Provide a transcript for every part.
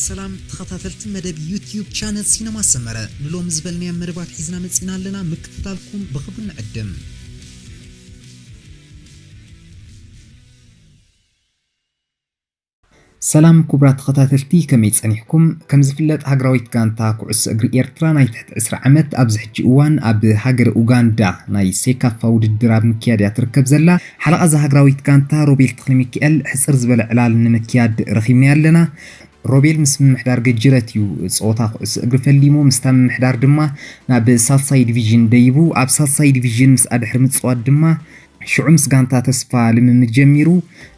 ሰላም ተኸታተልቲ መደብ ዩትዩብ ቻነል ሲነማ ሰመረ፣ ንሎሚ ዝበልናዮም መደባት ሒዝና መጺና ኣለና። ምክትታልኩም ብኽቡር ንዕድም። ሰላም ክቡራት ተኸታተልቲ፣ ከመይ ጸኒሕኩም? ከም ዝፍለጥ ሃገራዊት ጋንታ ኩዕሶ እግሪ ኤርትራ ናይ ትሕቲ ዕስራ ዓመት ኣብዚ ሕጂ እዋን ኣብ ሃገረ ኡጋንዳ ናይ ሴካፋ ውድድር ኣብ ምክያድ እያ ትርከብ ዘላ። ሓለቓ እዛ ሃገራዊት ጋንታ ሮቤል ተኽለሚካኤል ሕጽር ዝበለ ዕላል ንምክያድ ረኺብናዮ ኣለና። ሮቤል ምስ ምምሕዳር ገጅረት እዩ ጸወታ ኩዕሶ እግሪ ፈሊሙ። ምስታ ምምሕዳር ድማ ናብ ሳልሳይ ዲቪዥን ደይቡ። ኣብ ሳልሳይ ዲቪዥን ምስኣ ድሕሪ ምጽዋት ድማ ሽዑ ምስ ጋንታ ተስፋ ልምምድ ጀሚሩ።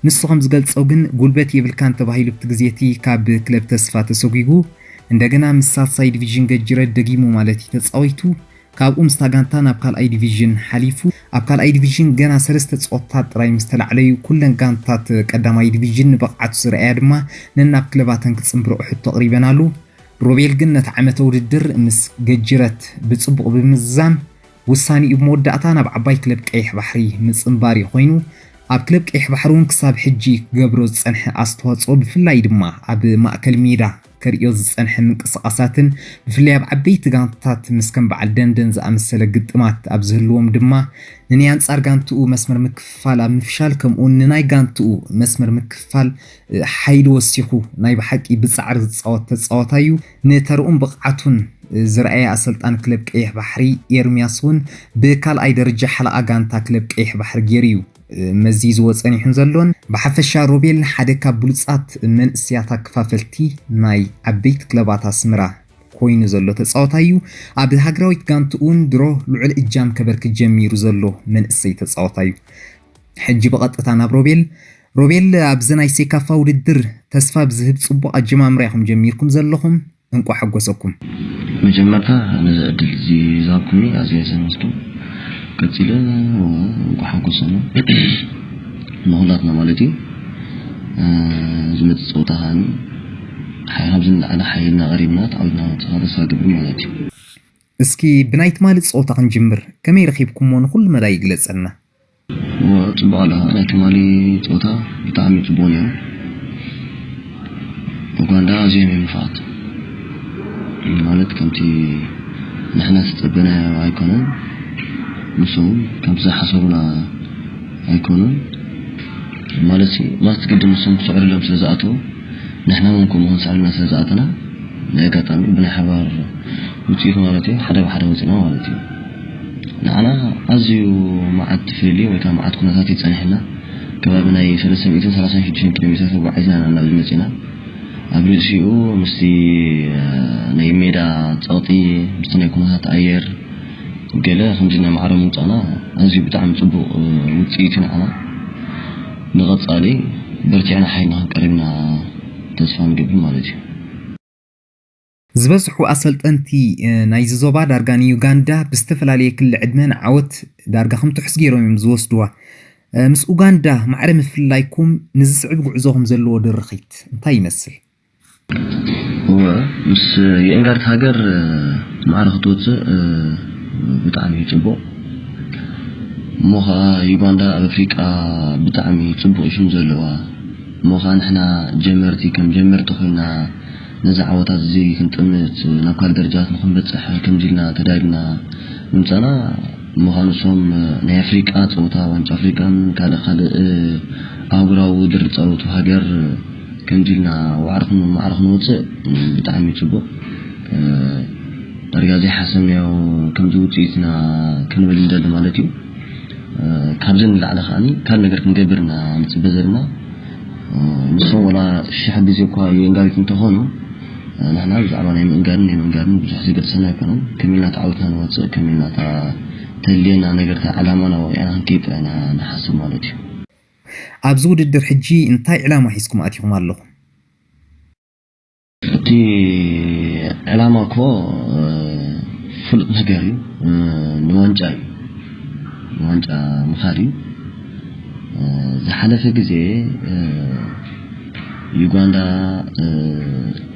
ንሱ ከም ዝገልጾ ግን ጉልበት የብልካን ተባሂሉ ኣብቲ ግዜ እቲ ካብ ክለብ ተስፋ ተሰጒጉ። እንደገና ምስ ሳልሳይ ዲቪዥን ገጅረት ደጊሙ ማለት እዩ ተጻዊቱ። ካብኡ ምስታ ጋንታ ናብ ካልኣይ ዲቪዥን ሓሊፉ። ኣብ ካልኣይ ዲቪዥን ገና ሰለስተ ጸወታት ጥራይ ምስ ተላዕለዩ፣ ኩለን ጋንታት ቀዳማይ ዲቪዥን ንብቕዓቱ ዝረኣያ ድማ ነናብ ክለባተን ክጽንብርኦ ሕቶ ኣቕሪበናሉ። ሮቤል ግን ነቲ ዓመተ ውድድር ምስ ገጅረት ብጽቡቕ ብምዝዛም፣ ውሳኔኡ ብመወዳእታ ናብ ዓባይ ክለብ ቀይሕ ባሕሪ ምጽንባር እዩ ኮይኑ። ኣብ ክለብ ቀይሕ ባሕሪ እውን ክሳብ ሕጂ ክገብሮ ዝጸንሐ ኣስተዋጽኦ፣ ብፍላይ ድማ ኣብ ማእከል ሜዳ ከርእዮ ዝጸንሐ ምንቅስቓሳትን፣ ብፍላይ ኣብ ዓበይቲ ጋንታታት ምስ ከም በዓል ደንደን ዝኣመሰለ ግጥማት ኣብ ዝህልዎም ድማ፣ ንናይ ኣንጻር ጋንትኡ መስመር ምክፍፋል ኣብ ምፍሻል፣ ከምኡውን ንናይ ጋንትኡ መስመር ምክፍፋል፣ እ፣ ሓይሊ ወሲኹ ናይ ብሓቂ ብጻዕሪ ዝጻወት ተጻዋታይ እዩ። ንተርኡን ብቕዓቱን፣ እ፣ ዝረኣየ ኣሰልጣኒ ክለብ ቀይሕ ባሕሪ ኤርምያስ እውን ብካልኣይ ደረጃ ሓለቓ ጋንታ ክለብ ቀይሕ ባሕሪ ገይሩ እዩ፣ እ፣ መዚዝዎ ጸኒሑን ዘሎን። ብሓፈሻ ሮቤል ሓደ ካብ ብሉጻት መንእሰያት ኣከፋፈልቲ ናይ ዓበይቲ ክለባት ኣስመራ ኮይኑ ዘሎ ተጻዋታይ እዩ። ኣብ ሃገራዊት ጋንትኡ እውን ድሮ ልዑል እጃም ከበርክት ጀሚሩ ዘሎ መንእሰይ ተጻዋታይ እዩ። ሕጂ ብቐጥታ ናብ ሮቤል። ሮቤል፣ ኣብዚ ናይ ሴካፋ ውድድር ተስፋ ብዝህብ ጽቡቕ ኣጀማምራ ኢኹም ጀሚርኩም ዘለኹም። እንቋዕ ሓጎሰኩም። መጀመርታ ነዚ ዕድል እዚ ዝሃብኩምኒ ኣዝየ ዘመስግን። ቀጺለ እንቋዕ ሓጎሰና። ንኹላትና ማለት እዩ። እ፣ ዝመጽእ ጸወታ ከኣ ሓይ-፣ ካብዚ ንላዕሊ ሓይልና ቀሪብና ተዓዊትና ንወጽእ ተስፋ እገብር ማለት እዩ። እስኪ ብናይ ትማሊ ጸወታ ክንጅምር፣ ከመይ ረኺብኩሞ ንኹሉ መዳይ ይግለጸልና። እወ፣ ጽቡቕ ኣለኻ። ናይ ትማሊ ጸወታ ብጣዕሚ ጽቡቕ ነይሩ። ኡጋንዳ ኣዝዮም እዮም ንፉዓት። ማለት ከምቲ ንሕና ዝተጸበናዮ ኣይኮነን፣ ንሶም ከምቲ ዝሓሰቡና ኣይኮኑን። ማለት ሲ፣ ማለት ግድን ንሶም ክስዕሩሎም ስለ ዝኣተዉ፣ ንሕና እውን ከምኡ ክንስዕረሎም ስለ ዝኣተና፣ ናይ ኣጋጣሚ ብናይ ሓባር ውጽኢት ማለት እዩ፣ ሓደ ብሓደ ወጺና ማለት እዩ። ንዓና ኣዝዩ መዓት ፍልልይ ወይ ከዓ መዓት ኩነታት እዩ ጸኒሕና። ከባቢ ናይ ሰለስተ ሚእትን ሰላሳን ሽዱሽተን ኪሎ ሜትር ተጓዒዝና ኢና ናብዚ መጺና። ኣብ ርእሲኡ ምስቲ፣ እ፣ ናይ ሜዳ ጸቕጢ፣ ምስቲ ናይ ኩነታት ኣየር ገለ ከምዚ ናይ ማዕረ ምውጻእና ኣዝዩ ብጣዕሚ ጽቡቕ፣ እ፣ ውጽኢት እዩ ንዓና። ንቐጻሊ በርቲዕና ሓይልና ክንቀርብ ኢና ተስፋ ንገብር ማለት እዩ። ዝበዝሑ ኣሰልጠንቲ፣ እ፣ ናይዚ ዞባ ዳርጋ ንዩጋንዳ ብዝተፈላለየ ክሊ ዕድመ ንዓወት ዳርጋ ከም ትሑዝ ገይሮም እዮም ዝወስድዋ። እ፣ ምስ ኡጋንዳ ማዕረ ምፍልላይኩም ንዝስዕብ ጉዕዞኹም ዘለዎ ድርኺት እንታይ ይመስል? እወ፣ ምስ የእንጋርት ሃገር፣ እ፣ ማዕረ ክትወጽእ፣ እ፣ ብጣዕሚ እዩ ጽቡቕ። እሞ ኸዓ ዩጋንዳ ኣብ ኣፍሪቃ ብጣዕሚ ጽቡቕ ሽም ዘለዋ፣ እሞ ኸዓ ንሕና ጀመርቲ፣ ከም ጀመርቲ ኮይና ነዚ ዓወታት እዚ ክንጥምት፣ ናብ ካልእ ደረጃታት ንኽንበጽሕ ከምዚ ኢልና ተዳሊና ምምጻና፣ እሞ ኸዓ ንሶም ናይ ኣፍሪቃ ጸወታ ዋንጫ ኣፍሪቃን ካልእ ካልእ ኣህጉራዊ ውድድር ዝጻወቱ ሃገር ከምዚ ኢልና ዋዕሪ ክን-፣ ማዕረ ክንወጽእ ብጣዕሚ ጽቡቕ። ዳርጋ ዘይሓሰብናዮ ከምዚ ውጽኢትና ክንብል ንደሊ ማለት እዩ። እ፣ ካብዚ ንላዕሊ ከዓኒ ካልእ ነገር ክንገብር ኢና ንጽበ ዘለና። እ፣ ንሶም ወላ ሽሕ ግዜ እኳ የእንጋሪት እንተኾኑ፣ እ፣ ንሕና ብዛዕባ ናይ ምእንጋርን ናይ ምእንጋርን ብዙሕ ዘገድሰና ኣይኮነን። ከመይ ኢልና ተዓዊትና ንወጽእ፣ ከመይ ኢልና እታ ተልየና ነገር፣ እታ ዕላማና ወቒዕና ክንከይድ ጥራይ ኢና ንሓስብ ማለት እዩ። ኣብዚ ውድድር ሕጂ እንታይ ዕላማ ሒዝኩም ኣቲኹም ኣለኹም? እቲ ዕላማ እኮ፣ እ፣ ፍሉጥ ነገር እዩ። እ፣ ንዋንጫ እዩ። ንዋንጫ ምኻድ እዩ። እ፣ ዝሓለፈ ግዜ፣ እ፣ ዩጋንዳ፣ እ፣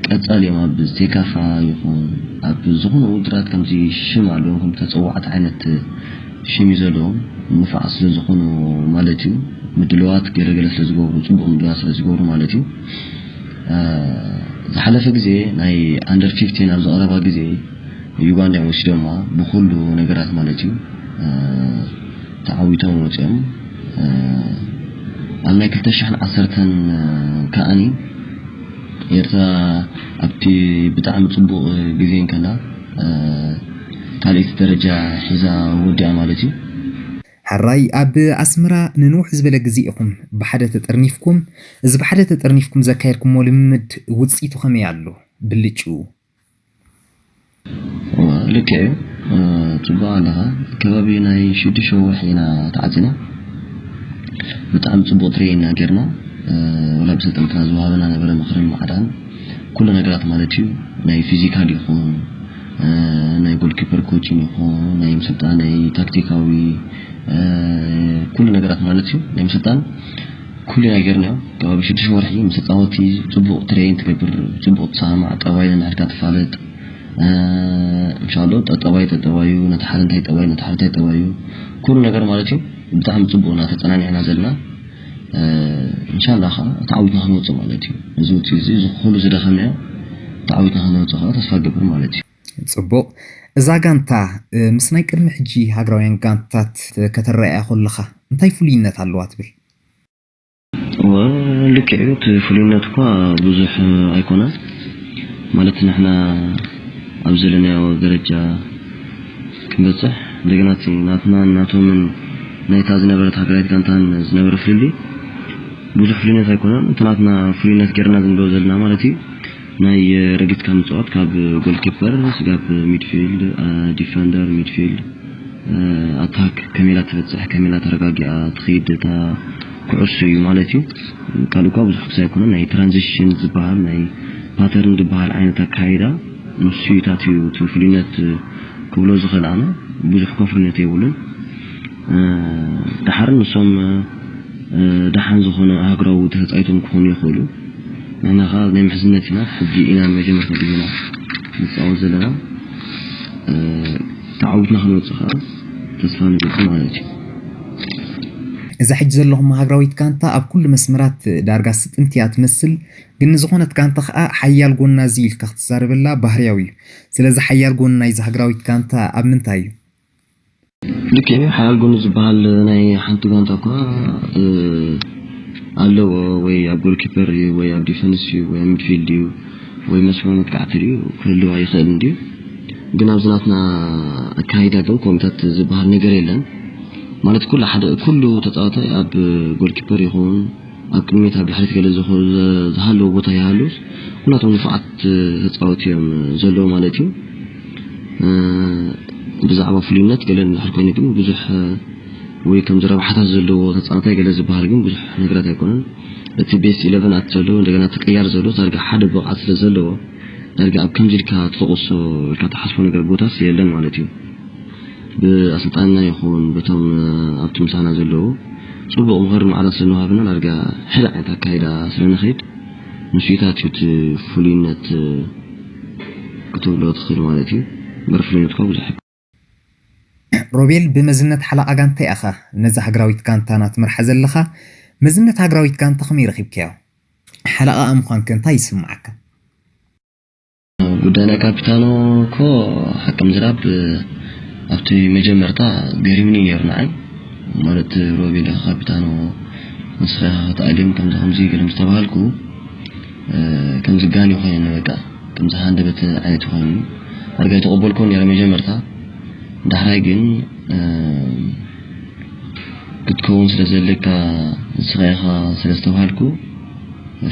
ቀጻሊ እዮም ኣብ ሴካፋ ይኹን ኣብ ዝኾነ ውድድራት ከምዚ ሽም ኣለዎም፣ ከም ተጸዋዕቲ ዓይነት ሽም እዩ ዘለዎም። ንፉዓት ስለ ዝኾኑ ማለት እዩ። ምድልዋት ገለ ገለ ስለ ዝገብሩ፣ ጽቡቕ ምድልዋት ስለ ዝገብሩ ማለት እዩ። እ፣ ዝሓለፈ ግዜ ናይ ኣንደር ፊፍቲን ኣብ ዝቐረባ ግዜ ዩጋንዳ እዮም ወሲዶማ ብኩሉ ነገራት ማለት እዩ። ተዓዊቶም ወፂኦም። ኣብ ናይ ክልተ ሽሕን ዓሰርተን ከኣኒ ኤርትራ ኣብቲ ብጣዕሚ ፅቡቕ ግዜ እንከላ ካልኣይቲ ደረጃ ሒዛ ወዲኣ ማለት እዩ። ሕራይ ኣብ ኣስመራ ንንውሕ ዝበለ ግዜ ኢኹም ብሓደ ተጠርኒፍኩም። እዚ ብሓደ ተጠርኒፍኩም ዘካየድኩሞ ልምምድ ውፅኢቱ ከመይ ኣሎ? ብልጭኡ ልክዕ እዩ። ፅቡቅ ኣለኻ። ከባቢ ናይ ሽዱሽተ ወርሒ ኢና ተዓፂና። ብጣዕሚ ፅቡቅ ትሬኒንግ ጌርና። ወላ ብሰልጠንትና ዝወሃበና ነበረ ምኽርን ማዕዳን ኩሉ ነገራት ማለት እዩ። ናይ ፊዚካል ይኹን ናይ ጎልኪፐር ኮችን ይኹን ናይ ምስልጣን ናይ ታክቲካዊ ኩሉ ነገራት ማለት እዩ። ናይ ምስልጣን ኩሉ ነገር ነው። ከባቢ ሽዱሽተ ወርሒ ምስ ተፃወቲ ፅቡቅ ትሬን ትገብር፣ ፅቡቅ ትሰማማዕ፣ ጠባይ ነንሕድካ ትፋለጥ። እንሻሎ ጠጠባይ ጠጠባዩ ነቲ ሓደ እንታይ ጠባዩ ነቲ ሓደ እንታይ ጠባዩ ኩሉ ነገር ማለት እዩ። ብጣዕሚ ፅቡቅ እና ተፀናኒዕና ዘለና። እንሻላ ከዓ ተዓዊትና ክንወፅእ ማለት እዩ። እዚ ውፅእ እዚ እዚ ኩሉ ዝደኸምናዮ ተዓዊትና ክንወፅእ ከዓ ተስፋ ገብር ማለት እዩ። ፅቡቅ። እዛ ጋንታ ምስ ናይ ቅድሚ ሕጂ ሃገራውያን ጋንታት ከተረኣያ ከለኻ እንታይ ፍሉይነት ኣለዋ ትብል? ልክዕ እዩ። እቲ ፍሉይነት እኳ ብዙሕ ኣይኮነን ማለት ንሕና ኣብ ዘለናዮ ደረጃ ክንበፅሕ እንደገና እቲ ናትና ናቶምን ናይታ ዝነበረት ሃገራዊት ጋንታን ዝነበረ ፍልልይ ብዙሕ ፍሉይነት ኣይኮነን። እቲ ናትና ፍሉይነት ጌርና ዝንበብ ዘለና ማለት እዩ ናይ ረጊፅካ ምፅዋት ካብ ጎልኪፐር ስጋብ ሚድፊልድ ዲፈንደር ሚድፊልድ ኣታክ ከሜላ ትበፅሕ ከሜላ ተረጋጊኣ ትኸይድ እታ ኩዕሱ እዩ ማለት እዩ። ካልእ እኳ ብዙሕ ክሳ ኣይኮነን ናይ ትራንዚሽን ዝበሃል ናይ ፓተርን ዝበሃል ዓይነት ኣካይዳ ንሱ እዩ ታትዩ እቲ ፍሉይነት ክብሎ ዝኽእል ኣነ ብዙሕ እኳ ፍሉይነት የብሉን። ድሓር ንሶም ደሓን ዝኾነ ሃገራዊ ተፃይቶም ክኾኑ ይኽእሉ። ንሕና ከዓ ናይ ምሕዝነት ኢና ሕጂ ኢና መጀመርታ ግዜና ንፃወት ዘለና። ተዓዊትና ክንወፅእ ከዓ ተስፋ ንገብር ማለት እዩ። እዛ ሕጂ ዘለኹም ሃገራዊት ጋንታ ኣብ ኩሉ መስመራት ዳርጋ ስጥምቲ እያ ትመስል፣ ግን ንዝኾነት ጋንታ ከዓ ሓያል ጎና እዚ ኢልካ ክትዛረበላ ባህርያዊ እዩ። ስለዚ ሓያል ጎኒ ናይዚ ሃገራዊት ጋንታ ኣብ ምንታይ እዩ? ልክዕ ሓያል ጎኒ ዝበሃል ናይ ሓንቲ ጋንታ እኳ ኣለዎ፣ ወይ ኣብ ጎልኪፐር እዩ ወይ ኣብ ዲፈንስ እዩ ወይ ኣብ ሚድፊልድ እዩ ወይ መስመር መጥቃዕቲ ድዩ ክህልዋ ይኽእል እንድዩ። ግን ኣብዚ ናትና ኣካይዳ ግን ኮሚታት ዝበሃል ነገር የለን ማለት ኩሉ ሓደ ኩሉ ተፃዋታይ ኣብ ጎልኪፐር ይኹን ኣብ ቅድሚት ኣብ ድሕሪት ገለ ዝሃለዎ ቦታ ይሃሉስ ኩላቶም ንፉዓት ተፃወቲ እዮም ዘለዎ ማለት እዩ። ብዛዕባ ፍሉይነት ገለ እንድሕር ኮይኑ ግን ብዙሕ ወይ ከምዚ ረብሓታት ዘለዎ ተፃዋታይ ገለ ዝበሃል ግን ብዙሕ ነገራት ኣይኮነን። እቲ ቤስት ኢለቨን ኣት ዘለዎ እንደገና ተቀያር ዘሎ ዳርጋ ሓደ ብቕዓት ስለ ዘለዎ ዳርጋ ኣብ ከምዚ ኢልካ ትጠቕሶ ኢልካ ትሓስቦ ነገር ቦታስ የለን ማለት እዩ። ብኣሰልጣንና ይኹን በቶም ኣብቲ ምሳና ዘለዉ ፅቡቕ ምኽርን ማዕዳ ስለንሃብና ዳርጋ ሕደ ዓይነት ኣካይዳ ስለንኸይድ ንስኢታት እዩ እቲ ፍሉይነት ክትብሎ ትኽእል ማለት እዩ። እምበር ፍሉይነት እኳ ብዙሕ ሮቤል ብመዝነት ሓለቓ ጋንታ ኢኻ ነዛ ሃገራዊት ጋንታና ትመርሓ ዘለኻ። መዝነት ሃገራዊት ጋንታ ከመይ ረኺብካዮ? ሓለቓኣ ምዃንከ እንታይ ይስምዓካ? ጉዳይ ናይ ካፒታኖ እኮ ሓቂ ምዝራብ ኣብቲ መጀመርታ ገሪምኒ ነይሩ ንዓይ ማለት ሮቤል ኢኻ ካፒታኖ ንስኻ ኢኻ ክትኣልዮም ከምዚ ከምዚ ገለ ምስ ተባሃልኩ ከምዚ ጋን ይኾይኑ በቃ ከምዚ ሃንደበት ዓይነት ይኾይኑ ኣርጋ የተቐበልኮ ነይረ መጀመርታ ዳሕራይ ግን ክትከውን ስለ ዘለካ ንስኻ ኢኻ ስለ ዝተባሃልኩ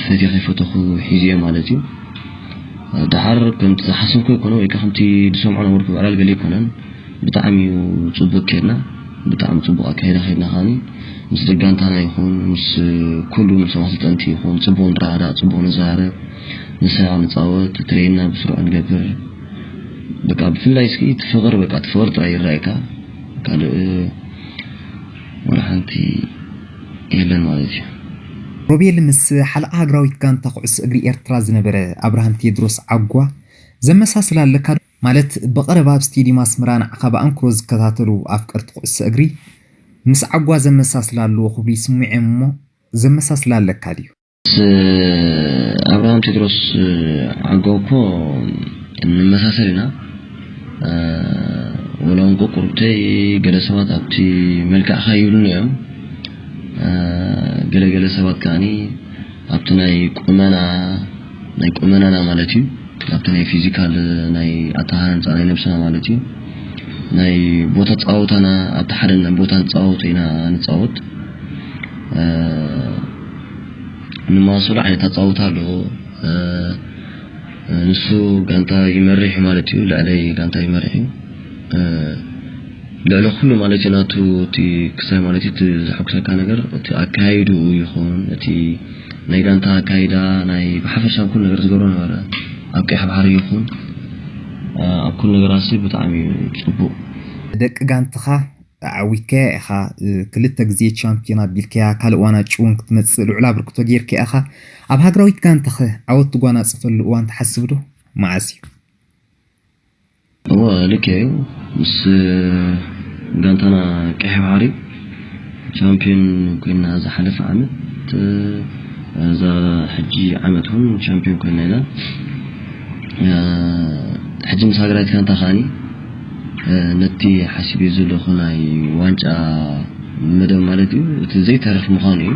ፈትየ ከይፈተኹ ሒዝዮ ማለት እዩ። ደሓር ከምቲ ዝሓሰብኩ ኣይኮነ ወይ ከዓ ከምቲ ዝሰምዖ ነበርኩ ብዕላል ገለ ኣይኮነን። ብጣዕሚ እዩ ፅቡቅ ከይድና ብጣዕሚ ፅቡቅ ኣካይዳ ከይድና ከዓኒ ምስ ደጋንታና ይኹን ምስ ኩሉ ምስ ኣሰልጠንቲ ይኹን ፅቡቅ ንረዳዳእ ፅቡቅ ንዘራረብ ንስራዕ ንፃወት ትሬንና ብስሩዕ ንገብር በቃ ብፍላይ እስኪ እቲ ፍቅር በቃ እቲ ፍቅር ጥራይ ይረኣየካ ካልእ ወላ ሓንቲ የለን ማለት እዩ። ሮቤል ምስ ሓለቓ ሃገራዊት ጋንታ ኩዕሶ እግሪ ኤርትራ ዝነበረ ኣብርሃም ቴድሮስ ዓጓ ዘመሳስል ኣለካ ዶ? ማለት ብቐረባ ኣብ ስቴድየም ኣስመራ ንዓኻ ብኣንክሮ ዝከታተሉ ኣፍቀርቲ ኩዕሶ እግሪ ምስ ዓጓ ዘመሳስል ኣለዎ ክብሉ ይስምዑ እዮም እሞ ዘመሳስል ኣለካ ድዩ? ምስ ኣብርሃም ቴድሮስ ዓጋው እኮ ንመሳሰል ኢና። ወላ እውን ቁርብተይ ገለ ሰባት ኣብቲ መልክዕኻ ይብሉኒ እዮም። ገለ ገለ ሰባት ከዓኒ ኣብቲ ናይ ቁመና ናይ ቁመናና ማለት እዩ፣ ኣብቲ ናይ ፊዚካል ናይ ኣተሃናንፃ ናይ ነብስና ማለት እዩ፣ ናይ ቦታ ፃወታና ኣብቲ ሓደ ቦታ ንፃወት ኢና ንፃወት። ንማሱሉ ዓይነት ኣፃውታ ኣሎ። ንሱ ጋንታ ይመርሕ ማለት እዩ፣ ልዕለይ ጋንታ ይመርሕ እዩ። ልዕሊ ኩሉ ማለት እዩ ናቱ እቲ ክሳይ ማለት እዩ እቲ ዘሐጉሰካ ነገር እቲ ኣካይድኡ ይኹን እቲ ናይ ጋንታ ኣካይዳ ናይ ብሓፈሻ ኣብ ኩሉ ነገር ዝገብሮ ነበረ፣ ኣብ ቀይሕ ባሕሪ ይኹን ኣብ ኩሉ ነገራሲ ብጣዕሚ እዩ ፅቡቕ። ደቂ ጋንትኻ ዓዊትካያ ኢኻ፣ ክልተ ግዜ ቻምፒዮን ኣቢልካያ፣ ካልእ ዋንጫ እውን ክትመጽእ ልዑል ኣበርክቶ ጌርካ ኢኻ። ኣብ ሃገራዊት ጋንታኸ ዓወት ትጓናጸፈሉ እዋን ትሓስብ ዶ? መዓስ እዩ? እወ ልክዕ እዩ። ምስ ጋንታና ቀይሕ ባሕሪ ቻምፒዮን ኮይና ዝሓለፈ ዓመት፣ እዛ ሕጂ ዓመት እውን ቻምፒዮን ኮይና ኢና። ሕጂ ምስ ሃገራዊት ጋንታ ከዓኒ ነቲ ሓሲበዮ ዘለኹ ናይ ዋንጫ መደብ ማለት እዩ፣ እቲ ዘይተርፍ ምዃኑ እዩ።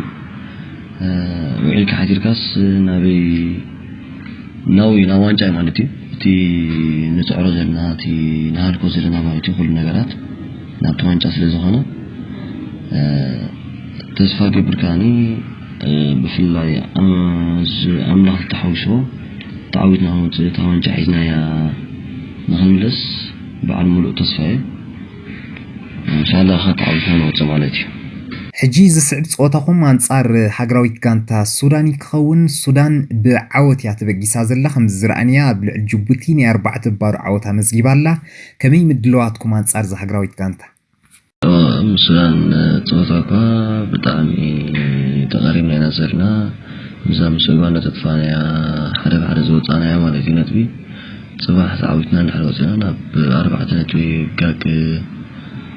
ውዒልካ ሓዲርካስ ናበይ ናው ናብ ዋንጫ እዩ ማለት እዩ። እቲ ንፅዕሮ ዘለና እቲ ንሃልኮ ዘለና ማለት እዩ ኩሉ ነገራት ናብቲ ዋንጫ ስለ ዝኾነ ተስፋ ገብር ከዓኒ ብፍላይ ኣምላኽ ዝተሓውስዎ ተዓዊትና ክንወፅእ እታ ዋንጫ ሒዝናያ ንኽንምለስ በዓል ሙሉእ ተስፋ እየ። እንሻላ ከዓ ተዓዊትና ንወፅእ ማለት እዩ። ሕጂ ዝስዕብ ፀወታኹም ኣንፃር ሃገራዊት ጋንታ ሱዳን እዩ ክኸውን። ሱዳን ብዓወት እያ ተበጊሳ ዘላ። ከምዚ ዝረኣንያ ኣብ ልዕሊ ጅቡቲ ናይ ኣርባዕተ ባዶ ዓወት ኣመዝጊባ ኣላ። ከመይ ምድልዋትኩም ኣንፃር እዛ ሃገራዊት ጋንታ? ምስ ሱዳን ፀወታ እኳ ብጣዕሚ ተቐሪብና ኢና ዘለና። ምስዛ ምስ ኡጋንዳ ተጥፋእናያ ሓደ ብሓደ ዝወፃእናያ ማለት እዩ ነጥቢ። ፅባሕ ተዓዊትና እንድሕር ወፂና ናብ ኣርባዕተ ነጥቢ ጋግ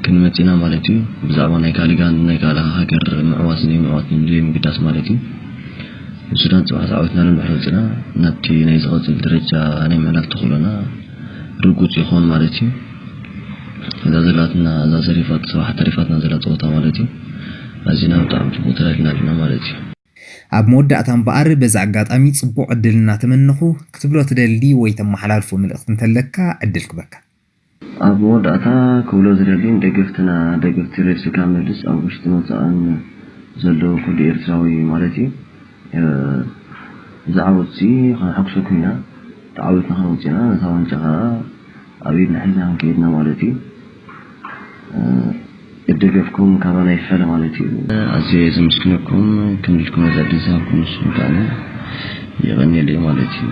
ክንመፅእ ኢና ማለት እዩ። ብዛዕባ ናይ ካሊጋን ናይ ካልእ ሃገር ምዕዋት ዘይምዕዋት ዘይምግዳስ ማለት እዩ። ንሱዳን ፅባሕ ተዓዊትና እንድሕር ወፂና ናብቲ ናይ ዝቐፅል ደረጃ ናይ ምሕላፍ ተኽእሎና ርጉፅ ይኾን ማለት እዩ። እዛ ዘላትና እዛ ዘሪፋት ሰባሕ ተሪፋትና ዘላ ፀወታ ማለት እዩ። ኣዚና ብጣዕሚ ፅቡቅ ተላሊና ኣለና ማለት እዩ። ኣብ መወዳእታ እምበኣር በዚ ኣጋጣሚ ፅቡቕ ዕድል እናተመነኹ ክትብሎ ትደሊ ወይ ተመሓላልፎ መልእኽቲ እንተለካ ዕድል ክበካ። ኣብ መወዳእታ ክብሎ ዝደሊ ንደገፍትና ደገፍቲ ሬድ ስጋ መልስ ኣብ ውሽጥን ወፃእን ዘሎ ኩሉ ኤርትራዊ ማለት እዩ። እዚ ዓወት እዚ ከነሐጉሰኩም ኢና። ተዓዊትና ክንወፅእ ኢና። ነታ ዋንጫ ከዓ ኣብ ኢድና ሒዝና ክንከይድ ኢና ማለት እዩ። ደገፍኩም ካባና ይፈለ ማለት እዩ። ኣዝየ ዘመስግነኩም፣ ከምዚ ኢልኩም ነዛ ዕድል ዝሃብኩም ንስኹም ከኣ የቐንየለይ ማለት እዩ።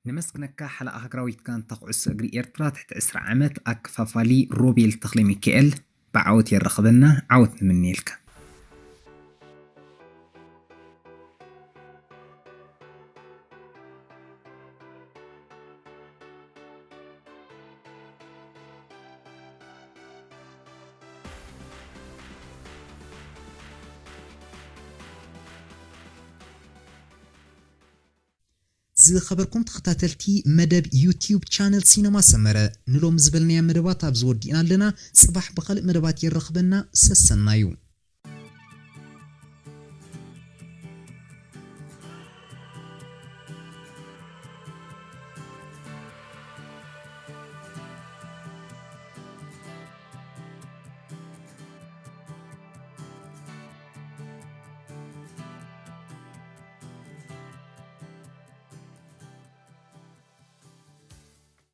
ነመስግነካ ሓለቓ ሃገራዊት ጋንታ ኩዕሶ እግሪ ኤርትራ ትሕቲ ዕስራ ዓመት ኣከፋፋሊ ሮቤል ተኽለሚካኤል። ብዓወት የራኽበና፣ ዓወት ንምነየልካ። ዝኸበርኩም ተኸታተልቲ መደብ ዩትዩብ ቻነል ሲነማ ሰመረ፣ ንሎሚ ዝበልናያ መደባት ኣብዚ ወዲእና ኣለና። ጽባሕ ብኻልእ መደባት የራኽበና። ሰሰናዩ።